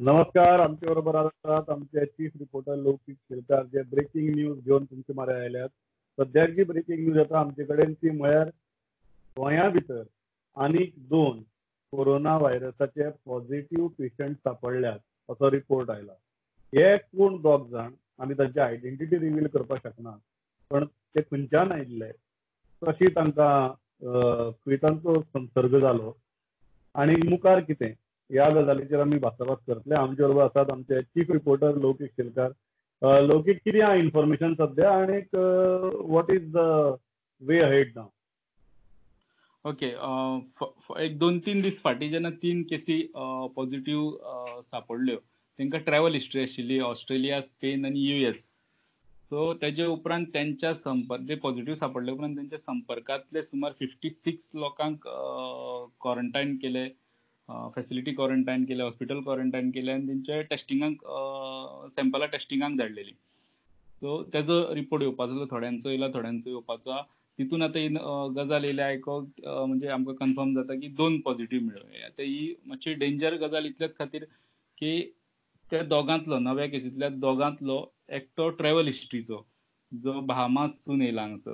नमस्कार. आमचे बरोबर आसात आमचे चीफ रिपोर्टर लौकीक शेलकार, जे ब्रेकिंग न्यूज घेवन तुमचे मारे आयल्यात. सद्याक जी ब्रेकिंग न्यूज येता आमचे कडेन ती म्हळ्यार गोंया भितर आनीक 2 कोरोना व्हायरसाचे पॉझिटिव्ह पेशंट सापडल्यात असो रिपोर्ट आयला. हे कोण 2 जाण आमी तांची आयडेंटिटी रिवील करपाक शकना, पण ते खंयच्यान आयिल्ले, कशी तांकां खंय तांचो संसर्ग जालो आनी मुखार कितें, ह्या गजालीचेर आमी भासाभास करतले. आमचे बरोबर आसात आमचे चीफ रिपोर्टर लौकीक शेलकार. लौकीक, कितें आहा इन्फॉर्मेशन सद्या आनी what is the way ahead now? Okay, एक 2-3 दीस फाटीं जेन्ना 3 केसी पॉझिटिव्ह सापडल्यो, तांकां ट्रॅवल हिस्ट्री आशिल्ली ऑस्ट्रेलिया, स्पेन आनी US. सो तेजे उपरांत त्यांच्या संपर्क, ते पॉझिटिव्ह सापडले उपरांत त्यांच्या संपर्कांतले सुमार 56 लोकांक क्वॉरंटायन केले, फॅसिलिटी क्वॉरंटायन केले, हॉस्पिटल क्वॉरंटायन केले आनी तेंच्या टेस्टिंगाक सॅम्पलां टेस्टिंगाक धाडलेली. सो तेजो रिपोर्ट येवपाचो, थोड्यांचो येयला, थोड्यांचो येवपाचो. तितून आतां ही गजाल येयल्या आयकोंक, म्हणजे आमकां कन्फर्म जाता की 2 पॉझिटिव्ह मेळ्ळ्यो. आतां ही मातशी डेंजर गजाल इतल्याच खातीर की त्या दोगांतलो, नव्या केसींतल्या दोगांतलो एकटो ट्रॅवल हिस्ट्रीचो, जो बहामासून येयला हांगसर,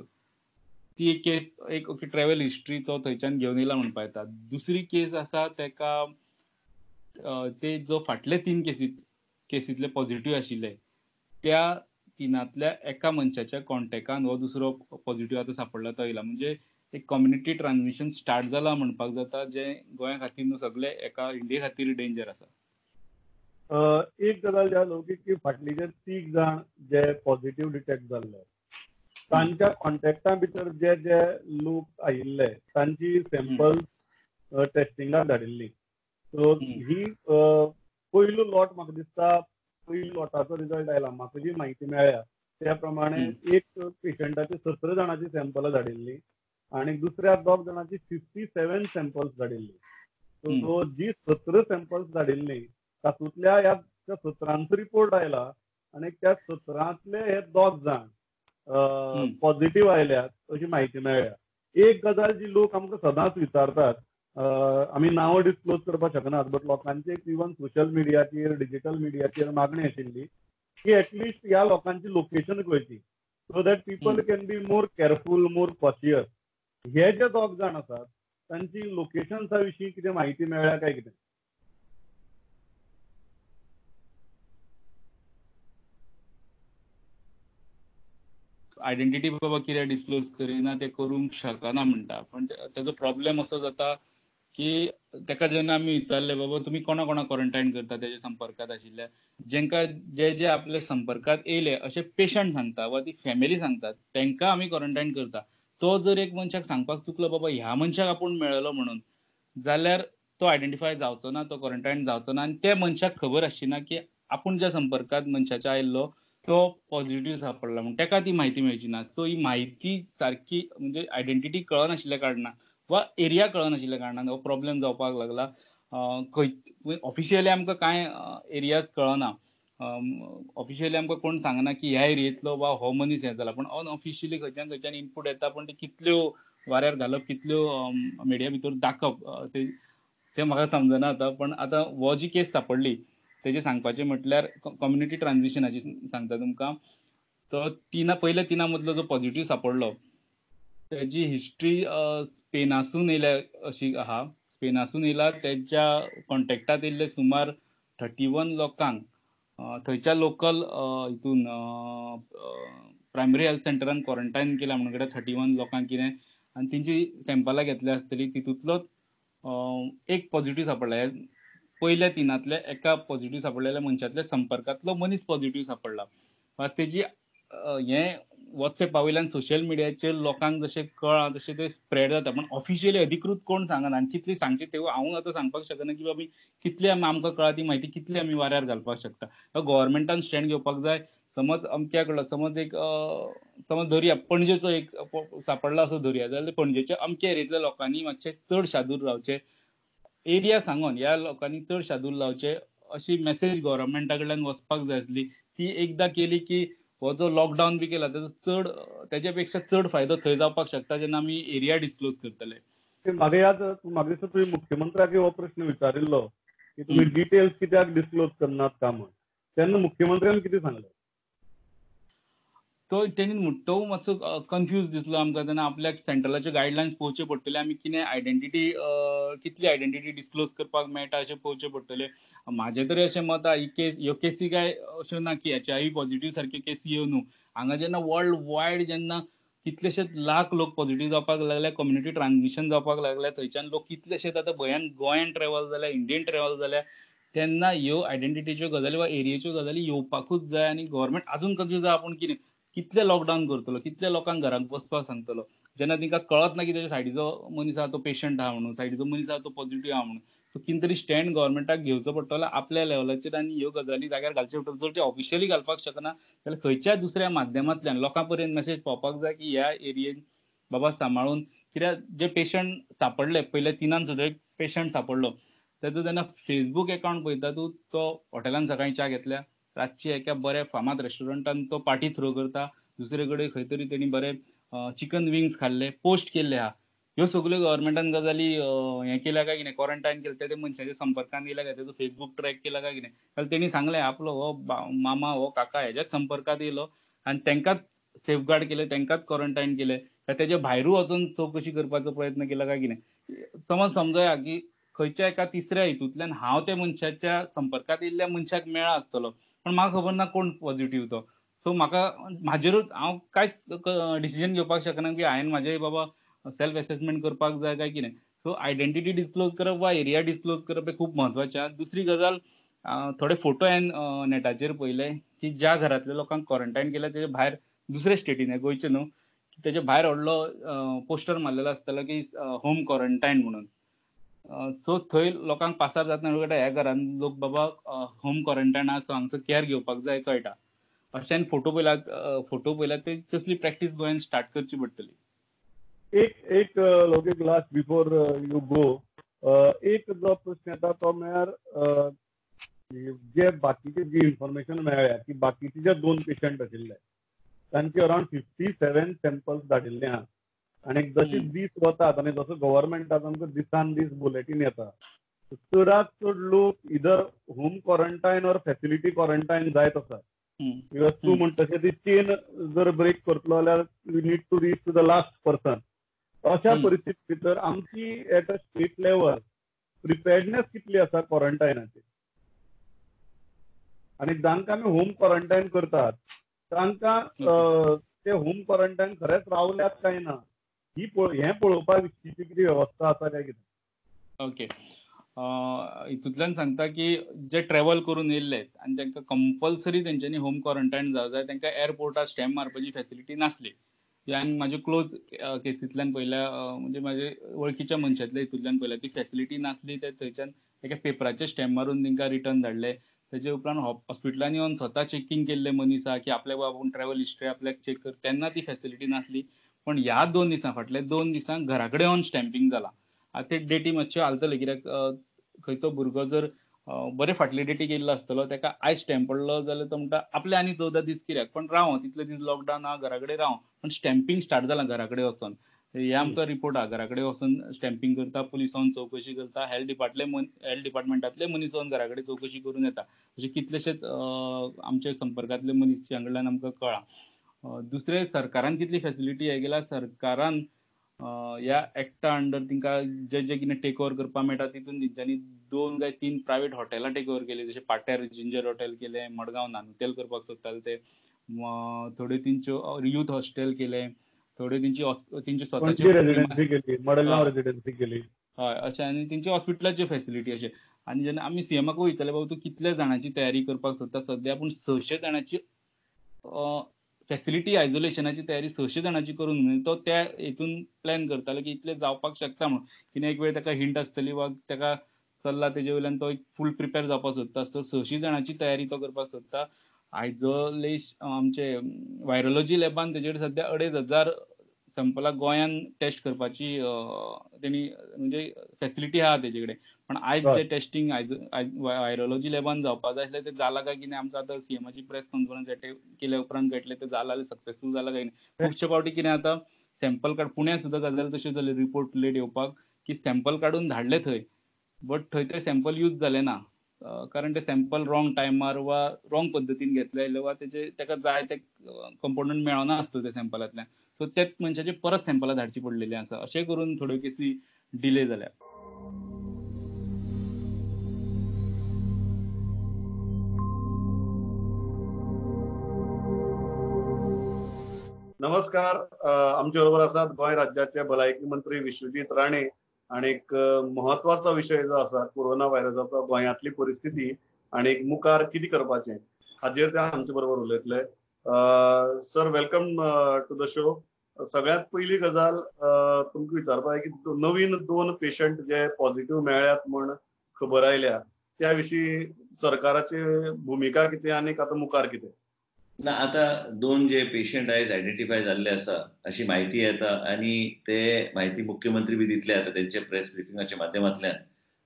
ती एक केस, एक ओके ट्रॅवल हिस्ट्री तो थंयच्यान घेवन येयला म्हणपा येता. दुसरी केस आसा तेका ते जो फाटले 3 केसींतले पॉझिटिव्ह आशिल्ले त्या 3तल्या एका मनशाच्या कॉन्टेक्टान हो दुसरो पॉझिटिव्ह आतां सापडला तो येयला. म्हणजे एक कम्युनिटी ट्रान्समिशन स्टार्ट जाला म्हणपाक जाता, जें गोंया खातीर न्हू सगळे एका इंडिये खातीर डेंजर आसा. एक गजाल ज्या लौकीक की फाटली जे 3 जाण जे पॉझिटिव्ह डिटेक्ट जाल्ले तांच्या कॉन्टेक्टा भितर जे जे लोक आयिल्ले तांची सॅम्पल टेस्टिंगाक धाडिल्ली. सो ही पयलो लॉट, म्हाका दिसता पयलो लॉटाचो रिजल्ट आयला. म्हाका जी म्हायती मेळ्ळ्या त्या प्रमाणे एक पेशंटाची 17 जाणांची सॅम्पलां धाडिल्ली आनी दुसऱ्या 2 जाणांची 57 सॅम्पल्स धाडिल्ली. सो जी 17 सॅम्पल्स धाडिल्ली तातूंतल्या ह्या 17 रिपोर्ट आयला आनी त्या 17तले हे 2 जाण पॉझिटिव्ह आयल्यात अशी म्हायती मेळ्ळ्या. एक गजाल जी लोक आमकां सदांच विचारतात, आमी नांवां डिस्क्लोज करपाक शकनात, बट लोकांची एक इवन सोशल मिडियाचेर, डिजिटल मिडियाचेर मागणी आशिल्ली की एटलिस्ट ह्या लोकांची location कळची, so that people can be more careful, more cautious. हे जे 2 जाण आसात तांची लोकेशन्सा विशीं कितें म्हायती मेळ्ळ्या काय कितें? आयडेंटिटी बाबा कित्याक डिस्क्लोज करिना तें करूंक शकना म्हणटा, पण तेजो प्रॉब्लेम असो जाता की तेका जेन्ना आमी विचारलें बाबा तुमी कोणा कोणा क्वॉरंटायन करता तेज्या संपर्कांत आशिल्ल्या, जेंका जे जे आपल्या संपर्कांत येयले अशे पेशंट सांगता वा ती फॅमिली सांगतात तेंकां आमी क्वॉरंटायन करता. तो जर एक मनशाक सांगपाक चुकलो बाबा ह्या मनशाक आपूण मेळलो म्हणून, जाल्यार तो आयडेंटिफाय जावचो ना, तो क्वॉरंटायन जावचो ना आनी त्या मनशाक खबर आसची ना की आपूण ज्या संपर्कांत मनशाच्या आयिल्लो तो पॉझिटिव्ह सापडला म्हणून, तेका ती म्हायती मेळची ना. सो ही म्हायती सारकी म्हणजे आयडेंटिटी कळनाशिल्ल्या कारणान वा एरिया कळनाशिल्ल्या कारणान हो प्रॉब्लेम जावपाक लागला. खंय ऑफिशियली आमकां कांय एरियाज कळना, ऑफिशियली आमकां कोण सांगना की ह्या एरियेंतलो वा हो मनीस हें जाला, पण अनऑफिशियली खंयच्यान खंयच्यान इनपूट येता, पण ते कितल्यो वाऱ्यार घालप, कितल्यो मिडिया भितर दाखप तें म्हाका समजना आतां. पण आतां हो जी केस सापडली तेजें सांगपाचें म्हटल्यार कम्युनिटी ट्रान्समिशनाची सांगता तुमकां. तो पयल्या 3 मदलो जो पॉझिटिव्ह सापडलो तेजी हिस्ट्री स्पेनासून येयल्या अशी आहा. स्पेनासून येयला, तेज्या कॉन्टेक्टांत येयल्ले सुमार 31 लोकांक थंयच्या लोकल हितून प्रायमरी हेल्थ सेंटरान क्वॉरंटायन केला म्हणून कडेन 31 लोकांक कितें, आनी तेंची सॅम्पलां घेतल्या आसतली, तितूंतलोच एक पॉझिटिव्ह सापडला. पयल्या 3तल्या एका पॉझिटिव्ह सापडलेल्या मनशांतल्या संपर्कांतलो मनीस पॉझिटिव्ह सापडला. तेजी हें वॉट्सएपा वयल्यान सोशल मिडियाचेर लोकांक जशें कळ्ळां तशें तें स्प्रेड जाता, पण ऑफिशियली अधिकृत कोण सांगना आनी कितली सांगची तें हांव आतां सांगपाक शकना की बाबा कितली आमी आमकां कळ्ळा ती म्हायती कितली आमी वाऱ्यार घालपाक शकता. गव्हर्मेंटान स्टँड घेवपाक जाय. समज अमक्या कडलो, समज एक समज धरया पणजेचो एक सापडला असो धरया, जाल्यार पणजेच्या अमक्या एरियेंतल्या लोकांनी मातशें चड शादूर रावचें, एरिया सांगून ह्या लोकांनी चड शादूर लावचे अशी मॅसेज गव्हर्मेंटा कडल्यान वचपाक जाय आसली. ती एकदां केली की हो जो लॉकडावन बी केला तेजो चड, तेज्या पेक्षा चड फायदो थंय जावपाक शकता जेन्ना आमी एरिया डिस्क्लोज करतले. म्हाका याद, म्हाका दिसता तुवें मुख्यमंत्र्याक हो प्रश्न विचारिल्लो की तुमी डिटेल्स कित्याक डिस्क्लोज करनात का म्हण, तेन्ना मुख्यमंत्र्यान कितें सांगलें? तो तेणी तो मातसो कन्फ्यूज दिसलो आमकां तेन्ना. आपल्याक सेंट्रलाच्यो गायडलायन्स पळोवच्यो पडटल्यो, आमी कितें आयडेंटिटी कितली आयडेंटिटी डिस्क्लोज करपाक मेळटा अशें पळोवचें पडटलें. म्हाजें तरी अशें मत आहा, ही केस ह्यो केसी काय अश्यो ना की HIV positive सारक्यो केसी येवं न्हू. हांगा जेन्ना वर्ल्ड वायड जेन्ना कितलेशेच लाख लोक पॉझिटिव्ह जावपाक लागले, कम्युनिटी ट्रान्समिशन जावपाक लागले, थंयच्यान लोक कितलेशेच आतां भंयान गोंयान ट्रॅव्हल जाल्या, इंडियन ट्रॅव्हल जाल्या, तेन्ना ह्यो आयडेंटिटीच्यो गजाली वा एरियेच्यो गजाली येवपाकूच जाय. आनी गव्हर्मेंट आजून कन्फ्यूज आहा, आपूण कितें कितले लॉकडावन करतलो, कितले लोकांक घरांत बसपाक सांगतलो, जेन्ना तांकां कळत ना की तेच्या सायडीचो मनीस आहा तो पेशंट आहा म्हणून, सायडीचो मनीस आहा तो पॉझिटिव्ह आहा म्हणून. सो कितें तरी स्टँड गव्हर्मेंटाक घेवचो पडटलो आपल्या लेवलाचेर आनी ह्यो गजाली जाग्यार घालच्यो पडटल्यो. जर ते ऑफिशियली घालपाक शकना जाल्यार खंयच्याय दुसऱ्या माध्यमांतल्यान लोकां पर्यंत मेसेज पावपाक जाय की ह्या एरियेन बाबा सांबाळून. कित्याक जे पेशंट सापडले पयल्या तिनान सुद्दां एक पेशंट सापडलो, तेजो जेन्ना फेसबूक एकावंट पळयता तूं, तो हॉटेलान सकाळीं च्या घेतल्या, रातची एका बऱ्या फामाद रेस्टॉरंटान तो पार्टी थ्रो करता, दुसरे कडेन खंय तरी तेणी बरे चिकन विंग्स खाल्ले, पोस्ट केल्ले आहा. ह्यो सगल्यो गव्हर्मेंटान गजाली हें केल्या काय कितें, क्वॉरंटायन केलें ते मनशाच्या संपर्कान येयल्या काय, तेजो फेसबूक ट्रॅक केला काय कितें, जाल्यार तेणी सांगलें आपलो हो मामा हो काका हेज्याच संपर्कांत येयलो आनी तांकांच सेफगार्ड केलें, तांकांच क्वॉरंटायन केलें, काय तेज्या भायरूय वचून चवकशी करपाचो प्रयत्न केला काय कितें. समज समजया की खंयच्या एका तिसऱ्या हितूंतल्यान हांव त्या मनशाच्या संपर्कांत येयल्ल्या मनशाक मेळ्ळा आसतलो, पण म्हाका खबर ना कोण पॉझिटिव्ह तो. सो म्हाका म्हाजेरूच हांव कांयच डिसिजन घेवपाक शकना की हांवें म्हाजें बाबा सेल्फ एसेसमेंट करपाक जाय काय कितें. सो आयडेंटिटी डिस्क्लोज करप वा एरिया डिस्क्लोज करप हें खूब म्हत्वाचें आहा. दुसरी गजाल, थोडे फोटो हांवें नेटाचेर पळयले की ज्या घरांतल्या लोकांक क्वॉरंटायन केल्या तेजे भायर दुसरे स्टेटीन, गोंयचे न्हू, तेजे भायर व्हडलो पोस्टर मारलेलो आसतालो की होम क्वॉरंटायन म्हणून. सो थंय लोकांक पासार जातना कळटा ह्या घरान लोक बाबा होम क्वॉरंटायन आसा, सो हांगसर केअर घेवपाक जाय कळटा. अशें फोटो पळयला ते तसली प्रॅक्टीस गोंयान स्टार्ट करची पडटली. एक एक लोकेक लास्ट बिफोर you go, एक जो प्रश्न येता तो म्हळ्यार जे बाकीचे जी इन्फॉर्मेशन मेळ्ळ्या की बाकीचे जे 2 पेशंट आशिल्ले तांचे अरावंड 57 सॅम्पल्स धाडिल्ले आहा आनी जशे दीस वतात आनी जसो गव्हर्मेंटाचो आमकां दिसान दीस बुलेटीन येता, चडांत चड लोक either home quarantine or facility quarantine जायत आसा. Because तूं म्हणटा तशें ती चेन जर ब्रेक करतलो जाल्यार you need to reach to the last person. अशा परिस्थिती भितर आमची at a state level preparedness कितली आसा क्वॉरंटायनाची, आनी जांकां आमी होम क्वॉरंटायन करतात तांकां ते होम क्वॉरंटायन खरेंच रावल्यात काय ना, ही हें पळोवपा विशींची कितें वेवस्था आसा काय कितें? ओके, हितूंतल्यान सांगता की जे ट्रॅव्हल करून येयल्ले आनी तांकां कंपल्सरी तेंच्यांनी होम क्वॉरंटायन जावं जाय, तांकां एअरपोर्टार स्टॅम्प मारपाची फॅसिलिटी नासली. आनी म्हाजे क्लोज केसींतल्यान पळयल्या, म्हणजे म्हाजे वळखीच्या मनशांतल्या हितूंतल्यान पळयल्या, ती फॅसिलिटी नासली ते थंयच्यान एका पेपराचेर स्टॅम्प मारून तांकां रिटर्न धाडले. तेजे उपरांत हॉस्पिटलांनी येवन स्वता चॅकींग केल्ले मनीस आहा की आपल्याक आपूण ट्रॅव्हल हिस्ट्री आपल्याक चॅक कर, तेन्ना ती फॅसिलिटी नासली. पण ह्या 2 दिसां फाटल्या 2 दिसांक घरा कडेन येवन स्टॅम्पींग जालां. आतां ते डेटी मातश्यो हालतले कित्याक खंयचो भुरगो जर बरे फाटले डेटीक येयल्लो आसतलो ताका आयज स्टॅम्प पडलो जाल्यार तो म्हणटा आपले आनी 14 दीस कित्याक, पण राव तितले दीस लॉकडावन आहा घरा कडेन राव. पण स्टॅम्पींग स्टार्ट जालां घरा कडेन वचोन, हे आमकां रिपोर्ट आहा. घरा कडेन वचोन स्टॅम्पींग करता, पुलीस येवन चवकशी करता, हेल्थ डिपार्टमेंटांतले मनीस येवन घरा कडेन चवकशी करून येता. अशे कितलेशेच आमचे संपर्कांतले मनीस कडल्यान आमकां कळ्ळां. दुसरें, सरकारान कितली फॅसिलिटी हे केल्या, सरकारान ह्या एक्टा अंडर तांकां जे जे कितें टेक ओवर करपाक मेळटा तितून तेंच्यांनी 2 काय 3 प्रायवेट हॉटेलां टेक ओवर केली, जशें पाट्यार जिंजर हॉटेल केलें, मडगांव नानुतेल करपाक सोदताले ते, थोड्यो तेंच्यो यूथ हॉस्टेल केलें, थोड्यो तेंची स्वताची रेजिडेन्सी केली, हय अशें, आनी तेंची हॉस्पिटलाची फॅसिलिटी अशें. आनी जेन्ना आमी सीएमाकूय विचारलें बाबा तूं कितल्या जाणांची तयारी करपाक सोदता, सद्या पूण 600 जाणांची फॅसिलिटी आयसोलेशनाची तयारी 600 जाणांची करून तो त्या हितून प्लॅन करतालो की इतले जावपाक शकता म्हणून. कितें एक वेळ ताका हिंट आसतली वा ताका चल्ला तेजे वयल्यान तो एक फूल प्रिपेर जावपाक सोदता. सो 600 जाणांची तयारी तो करपाक सोदता. आयसोलेशन आमचे वायरोलॉजी लॅबान तेजेर सद्या 2500 सॅम्पलां गोंयान टेस्ट करपाची तेणी म्हणजे फॅसिलिटी आहा तेजे कडेन. पण आयज जे टेस्टिंग वायरोलॉजी लॅबान जावपाक जाय आसलें तें जालां काय कितें आमकां आतां सीएमाची प्रेस कॉन्फरन्स केल्या उपरांत कळटलें तें जालां सक्सेसफूल जालां काय कितें. खुबशे फावटी कितें जाता सॅम्पल काड, पुण्याक सुद्दां गजाली तश्यो जाल्यो रिपोर्ट लेट येवपाक की सॅम्पल काडून धाडले थंय, बट थंय ते सॅम्पल यूज जाले ना, कारण ते सॅम्पल रॉंग टायमार वा रॉंग पद्दतीन घेतले वा तेजे ताका जाय ते कंपोनंट मेळना आसता त्या सॅम्पलांतल्यान. सो त्याच मनशाचे परत सॅम्पलां धाडची पडलेली आसा. अशें करून थोड्यो केसी डिले जाल्या. नमस्कार, आमच्या बरोबर आसात गोंय राज्याचे भलायकी मंत्री विश्वजीत राणे आणि एक महत्वाचो विशय जो आसा कोरोना व्हायरसाचो, गोंयांतली परिस्थिती आनी मुखार कितें करपाचें हाजेर ते आमचे बरोबर उलयतले. Sir, welcome to the show. सगळ्यांत पयली गजाल तुमकां विचारपा जाय की नवीन 2 पेशंट जे पॉझिटिव्ह मेळ्ळ्यात म्हण खबर आयल्या त्या विशीं सरकाराची भुमिका कितें आनी आतां मुखार कितें? ना, आता 2 जे पेशंट आयज आयडेंटिफाय जाल्ले आसा अशी म्हायती येता आनी ते म्हायती मुख्यमंत्री बी दितले आता त्यांच्या प्रेस ब्रिफिंगाच्या माध्यमांतल्यान.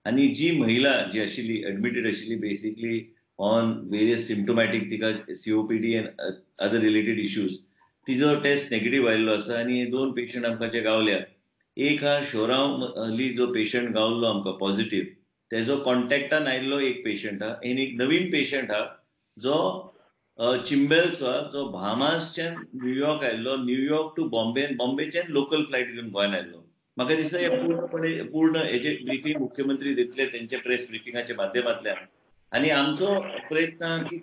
आनी जी महिला जी आशिल्ली एडमिटेड आशिल्ली बेसिकली ऑन वेरियस सिम्टोमॅटीक, तिका COPD and other related issues, तिजो टेस्ट नेगेटीव आयिल्लो आसा. आनी 2 पेशंट आमकां जे गावल्या, एक हा शोरांव हली जो पेशंट गावल्लो आमकां पॉझिटीव, तेजो कॉन्टॅक्टान आयिल्लो एक पेशंट हा, आनी एक नवीन पेशंट हा जो चिंबेलचो, जो भामासच्यान न्यूयॉर्क आयिल्लो, न्यूयॉर्क टू बॉम्बे, बॉम्बेच्यान लोकल फ्लायट घेवन गोंयान आयिल्लो. म्हाका दिसता हे पूर्णपणे पूर्ण हेजे ब्रिफींग मुख्यमंत्री दितले तेंच्या प्रेस ब्रिफिंगाच्या माध्यमांतल्यान. आनी आमचो प्रयत्न की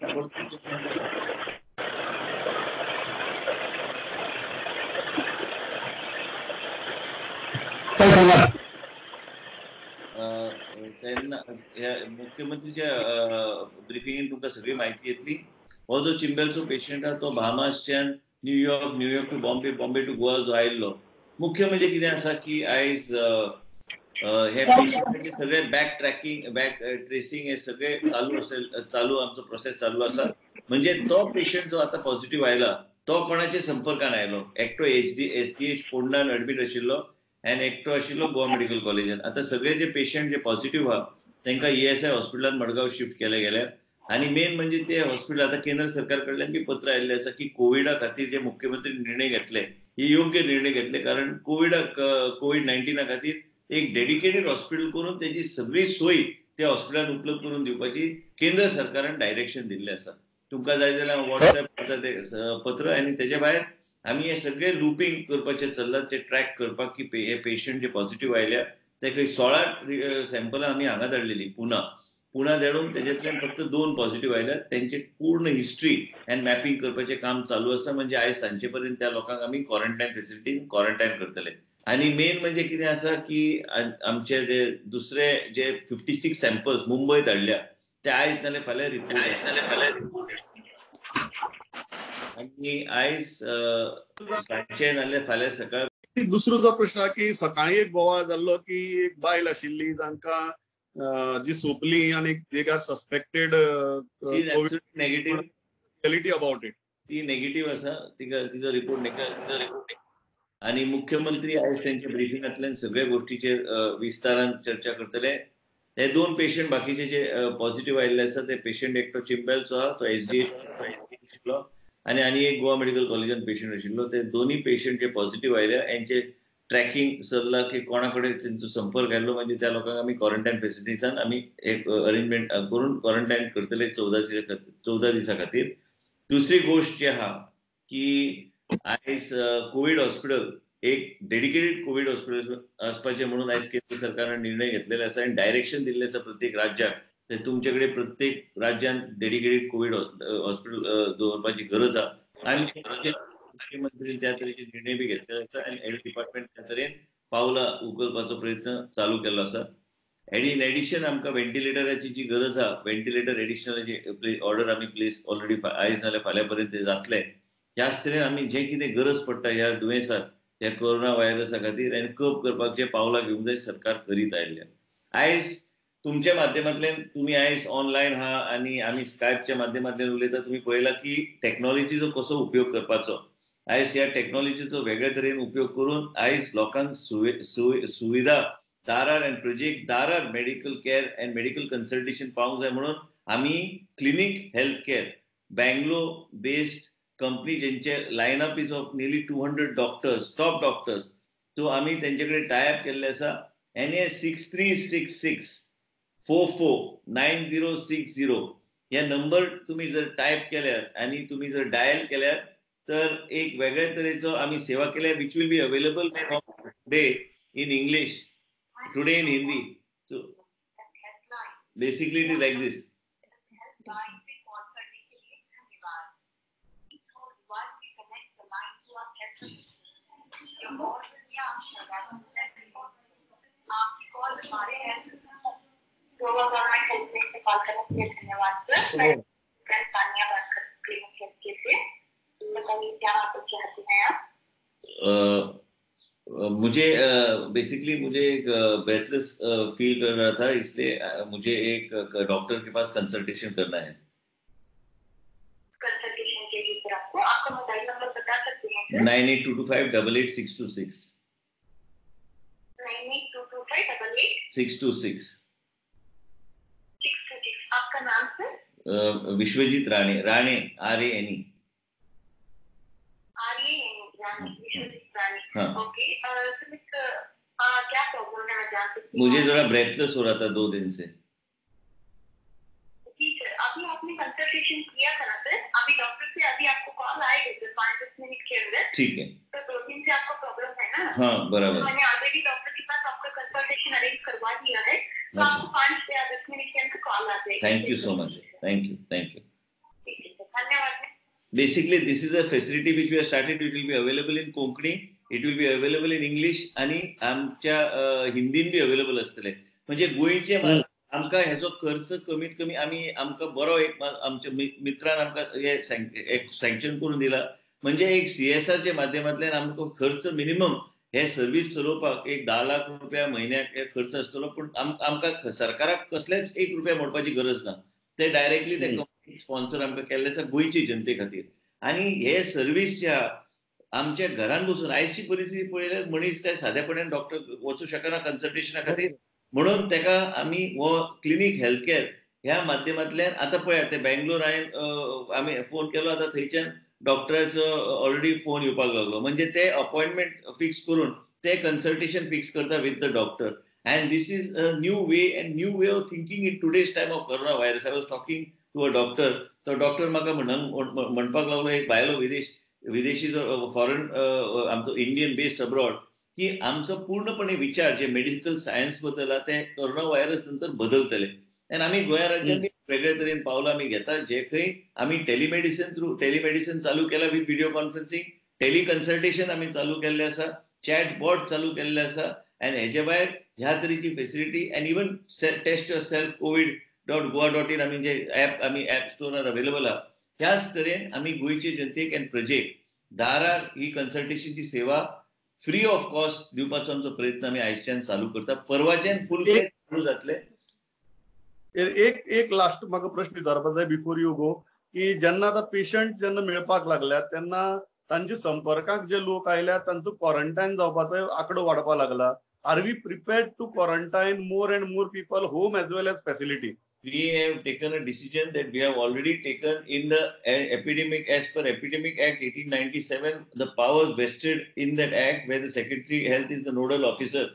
तेन्ना मुख्यमंत्रीच्या ब्रिफिंगेन तुमकां सगळी म्हायती येतली. हो जो चिंबेलचो पेशंट आहा तो भामासच्यान New York, New York to Bombay, Bombay to Goa जो आयिल्लो. मुख्य म्हणजे कितें आसा की आयज हे पेशंटाचे सगळे बॅक ट्रॅकिंग, बॅक ट्रेसिंग हे सगळे चालू असेल, चालू आमचो प्रोसेस चालू आसा. म्हणजे तो पेशंट जो आतां पॉझिटिव्ह आयला तो कोणाच्या संपर्कान आयलो, एकटो एसडीएच फोंडान एडमीट आशिल्लो आनी एकटो आशिल्लो गोवा मेडिकल कॉलेजान. आतां सगळे जे पेशंट जे पॉझिटिव्ह आहा तांकां ESI हॉस्पिटलान मडगांव शिफ्ट केले गेल्या. आनी मेन म्हणजे ते हॉस्पिटल आतां केंद्र सरकार कडल्यान बी पत्र आयिल्लें आसा की कोविडा खातीर जे मुख्यमंत्री निर्णय घेतले हे योग्य निर्णय घेतले, कारण कोविड 19 खातीर एक डेडिकेटेड हॉस्पिटल करून तेजी सगळी सोय त्या हॉस्पिटलान उपलब्ध करून दिवपाची केंद्र सरकारान डायरेक्शन दिल्लें आसा. तुमकां जाय जाल्यार हांव वॉट्सएप करता ते पत्र. आनी तेजे भायर आमी हे सगळे लुपींग करपाचें चल्लां, ते ट्रॅक करपाक की हे पेशंट जे पॉझिटिव्ह आयल्या ते खंय 16 सॅम्पलां आमी हांगा धाडलेली पुना, पुणा धाडून तेजेंतल्यान फक्त 2 पॉझिटिव्ह आयल्यात. तेंचे पूर्ण हिस्ट्री अँड मॅपिंग करपाचें काम चालू आसा. म्हणजे आयज सांजचे पर्यंत त्या लोकांक आमी क्वॉरंटायन फेसिलिटीन क्वॉरंटायन करतले. आनी मेन म्हणजे कितें आसा की आमचे जे दुसरे जे 56 सॅम्पल्स मुंबय धाडल्या ते आयज नाल्यार फाल्यां रिपोर्ट, आनी आयज सांजचे नाल्यार फाल्यां सकाळ. दुसरो जो प्रश्न की सकाळी एक बोवाळ जाल्लो की एक बायल आशिल्ली जांकां जी सोंपली आनी they are suspected negative, reality about it, ती नेगेटिव्ह आसा, तिका तिचो रिपोर्ट नेगेटिव्ह. आनी मुख्यमंत्री आयज तेंच्या ब्रिफिंगांतल्यान सगळ्या गोष्टीचेर विस्तारान चर्चा करतले. हे 2 पेशंट बाकीचे जे पॉझिटिव्ह आयिल्ले आसा ते पेशंट एकटो चिंबेलचो आहा, तो एसडीएच आशिल्लो, आनी आनी एक गोवा मेडिकल कॉलेजान पेशंट आशिल्लो. ते दोन्ही पेशंट जे पॉझिटिव्ह आयले हेंचे ट्रॅकिंग चल्ला की कोणा कडेन तेंचो संपर्क आयलो, म्हणजे त्या लोकांक आमी क्वॉरंटायन फेसिलिटीसान आमी एक अरेंजमेंट करून क्वॉरंटायन करतले 14 दिसां खातीर. दुसरी गोश्ट जी आहा की आयज कोवीड हॉस्पिटल, एक डेडिकेटेड कोवीड हॉस्पिटल आसपाचें म्हणून आयज केंद्र सरकारान निर्णय घेतलेले आसा आनी डायरेक्शन दिल्लें आसा प्रत्येक राज्याक. ते तुमचे कडेन प्रत्येक राज्यान डेडिकेटेड कोवीड हॉस्पिटल दवरपाची गरज आहा. आनी मुख्यमंत्री त्या तरेचे निर्णय बी घेतलेले आसा आनी हेल्थ डिपार्टमेंट त्या तरेन पावलां उखलपाचो प्रयत्न चालू केल्लो आसा. इन एडिशन आमकां व्हेंटिलेटराची जी गरज आहा, व्हेंटिलेटर एडिशनल ऑर्डर आमी प्लेस ऑलरेडी आयज नाल्यार फाल्यां पर्यंत ते जातले. ह्याच तरेन आमी जें कितें गरज पडटा ह्या दुयेंसाक, ह्या कोरोना व्हायरसा खातीर आनी कब करपाक जे पावलां घेवंक जाय सरकार करीत आयिल्लें. आयज तुमच्या माध्यमांतल्यान तुमी आयज ऑनलायन आहा आनी आमी स्कायपच्या माध्यमांतल्यान उलयता, तुमी पळयला की टॅक्नोलॉजीचो कसो उपयोग करपाचो. आयज ह्या टॅक्नोलॉजीचो वेगळे तरेन उपयोग करून आयज लोकांक सुविधा दारार आनी प्रोजेक्ट दारार medical care and medical consultation पावंक जाय म्हणून आमी clinic health care Bangalore based company जेंचे lineup is of nearly 200 doctors, top doctors, so आमी तेंचे कडेन टायअप केल्ले आसा. एन ए 6366 449060 ह्या नंबर तुम्ही जर टायप केल्यार आनी तुम्ही जर डायल केल्यार तर एक वेगळे तरेचो आमी सेवा केल्या, which will be available today in English, today in Hindi. So basically it is like this. मुझे बेसिकली मुझे एक ब्रेथलेस फील कर रहा था, इसलिए मुझे एक डॉक्टर के पास कंसल्टेशन करना है। कंसल्टेशन के लिए सर आपको आपका मोबाइल नंबर बता सकते हैं सर? 9822588626। 9822588626। 626। आपका नाम sir? Vishwajeet Rane. Rane, RANE। RANE, Rane, Vishwajeet Rane. हाँ। ओके सर, क्या प्रॉब्लम है आप जान सकते हैं? मुझे थोड़ा ब्रेथलेस हो रहा था 2 दिन से। जी सर, अभी आपने कंसल्टेशन किया था ना सर? अभी डॉक्टर से अभी आपको कॉल आएगा सर 5-10 मिनट के अंदर। ठीक है। तो 2 दिन से आपको प्रॉब्लम है ना? हाँ बराबर। तो मैंने ऑलरेडी डॉक्टर के पास आपका कंसल्टेशन अरेंज करवा दिया है, तो आपको 5 या 10 मिनट के अंदर कॉल आ जाएगी। Thank you so much. Thank you, thank you. ठीक है सर, धन्यवाद। Basically this is a facility which we have started. It will be available in Konkani, it will be available in English आणि आमच्या हिंदीन be available आसतले. म्हणजे गोंयचे आमकां हेजो खर्च कमीत कमी आमी आमकां बरो एक आमच्या मित्रान आमकां हे एक सँक्शन करून दिला. म्हणजे एक CSR माध्यमांतल्यान आमकां खर्च मिनिमम हे सर्वीस चलोवपाक एक 10 लाख रुपया म्हयन्याक हे खर्च आसतलो. पूण आमकां सरकाराक कसलेच 1 रुपया मोडपाची गरज ना. ते डायरेक्टली ते कंपनी स्पॉन्सर आमकां केल्ले आसा गोंयची जनते खातीर. आनी हे सर्वीस ज्या आमच्या घरान बसून आयची परिस्थिती पळयल्यार मनीस काय सादेपणान डॉक्टर वचूं शकना कन्सल्टेशना खातीर, म्हणून तेका आमी हो क्लिनीक हेल्थ केअर ह्या माध्यमांतल्यान आतां पळयात ते बेंगलोर हांवें आमी फोन केलो, आतां थंयच्यान डॉक्टराचो ऑलरेडी फोन येवपाक लागलो. म्हणजे ते अपॉयंटमेंट फिक्स करून ते कन्सल्टेशन फिक्स करता with the doctor. And this is a new way and new way of thinking in today's time of corona virus. I was talking to a doctor, तो doctor म्हाका म्हणपाक लागलो, एक भायलो विदेशी जो फॉरेन आमचो इंडियन बेस्ड अब्रॉड, की आमचो पूर्णपणे विचार जे मेडिकल सायन्स बद्दल आहा ते कोरोना व्हायरस नंतर बदलतले. आनी आमी गोंया राज्यांत वेगळे तरेन पावलां आमी घेता, जे खंय आमी टेलिमेडिसन थ्रू टेलिमेडिसन चालू केला with video conferencing, tele consultation आमी चालू केल्लें आसा, चॅट बॉट चालू केल्ले आसा. आनी हेजे भायर ह्या तरेची facility and even test yourself covid.goa.in आमी जे ऍप आमी ऍप स्टोरार अवेलेबल आहा. ह्याच तरेन आमी गोंयचे जनतेक आनी प्रजेक दारार ही कन्सल्टेशनची सेवा फ्री ऑफ कॉस्ट दिवपाचो आमचो प्रयत्न आमी आयच्यान चालू करता. परवाच्यान फूल चालू जातले. एक एक लास्ट म्हाका प्रश्न विचारपाक जाय बिफोर you go, की जेन्ना आतां पेशंट जेन्ना मेळपाक लागल्यात तेन्ना तांच्या संपर्काक जे लोक आयल्यात तांचो क्वॉरंटायन जावपाचो आंकडो वाडपाक लागला. Are we prepared to quarantine more and more people home as well as facility? We have taken a decision that we have already taken in the epidemic, as per Epidemic Act 1897, the powers vested in that act where the Secretary Health is the nodal officer.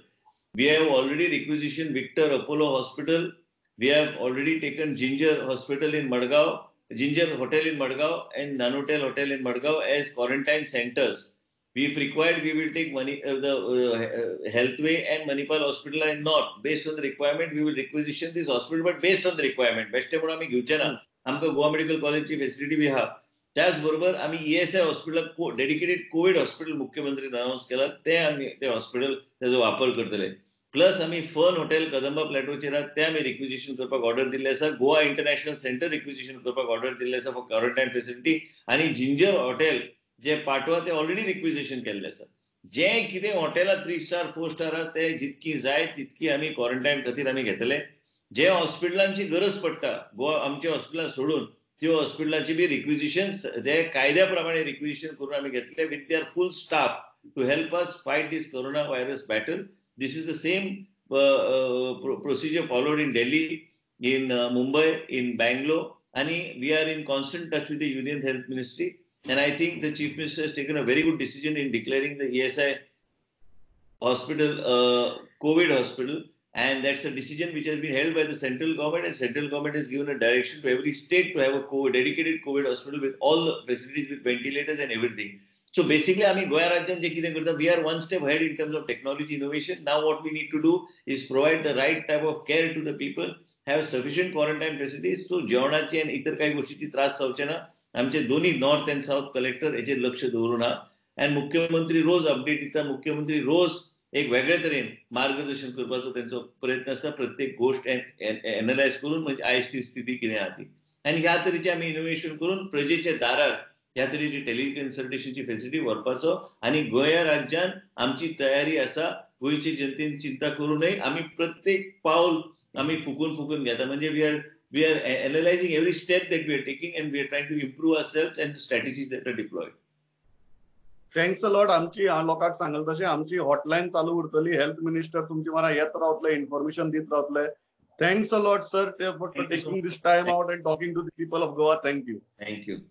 We have already requisitioned Victor Apollo Hospital. We have already taken Ginger Hospital in Madgaon, Ginger Hotel in Madgaon and Nanotel Hotel in Madgaon as quarantine centers. If required, we will take the Healthway and Manipal Hospital and not. Based on the requirement, we will requisition this hospital, but based on the requirement. बेश्टे म्हणून आमी घेवचे ना. आमकां Goa medical कॉलेजची facility बी आहा. त्याच बरोबर आमी ESI हॉस्पिटलाक डेडिकेटेड कोविड हॉस्पिटल मुख्यमंत्रीन अनावन्स केला, ते आमी ते हॉस्पिटल तेजो वापर करतले. प्लस आमी फर्न हॉटेल कदंबा प्लॅटोचेर आहा ते आमी रिक्विजिशन करपाक ऑर्डर दिल्ले आसा. गोवा इंटरनॅशनल सेंटर रिक्विजिशन करपाक ऑर्डर दिल्ले आसा फॉर क्वॉरंटायन फेसिलिटी. आनी जिंजर हॉटेल जे पाटवा ते ऑलरेडी रिक्विजिशन केल्ले आसा. जे कितें हॉटेलां 3 स्टार 4 स्टार आहा ते जितकी जाय तितकी आमी क्वॉरंटायन खातीर आमी घेतले. जे हॉस्पिटलांची गरज पडटा गोवा आमच्या हॉस्पिटलां सोडून त्यो हॉस्पिटलांची बी रिक्विजिशन ते कायद्या प्रमाणे रिक्विजिशन करून आमी घेतले with their full staff to help us fight this corona virus battle. This is the same procedure followed in Delhi, in Mumbai, in Bangalore, आनी we are in constant touch with the union health ministry. And I think the Chief Minister has taken a very good decision in declaring the ESI hospital, COVID hospital. And that's a decision which has been held by the central government, and central government has given a direction to every state to have a dedicated COVID hospital with all the facilities, with ventilators and everything. So basically, आमी गोंया राज्यान जे कितें करता, we are one step ahead in terms of technology innovation. Now what we need to do is provide the right type of care to the people, have sufficient quarantine facilities. So जेवणाची आनी इतर काही गोष्टीची त्रास जावचे ना. आमचे दोन्ही नॉर्थ अँड साऊथ कलेक्टर हेचेर लक्ष दवरून आहा आनी मुख्यमंत्री रोज अपडेट दिता. मुख्यमंत्री रोज एक वेगळे तरेन मार्गदर्शन करपाचो तेंचो प्रयत्न आसता, प्रत्येक गोश्ट एनलायज करून, म्हणजे आयजची स्थिती कितें आहा ती. आनी ह्या तरेचे आमी इनोव्हेशन करून प्रजेच्या दारार ह्या तरेची टेलिकन्सल्टेशनची फेसिलिटी व्हरपाचो आनी गोंया राज्यान आमची तयारी आसा. गोंयचे जनतेन चिंता करूं नये. आमी प्रत्येक पावल आमी फुकून फुकून घेता, म्हणजे we are analysing every step that we are taking and we are trying to improve ourselves and strategies that are deployed. Thanks a lot. आमची लोकांक सांगल तशें आमची हॉटलायन चालू उरतली. हेल्थ मिनिस्टर तुमची वांगडा येत रावतले, इन्फॉर्मेशन दीत रावतले. Thanks a lot sir for taking this time out and talking to the people of Goa. Thank you. Thank you.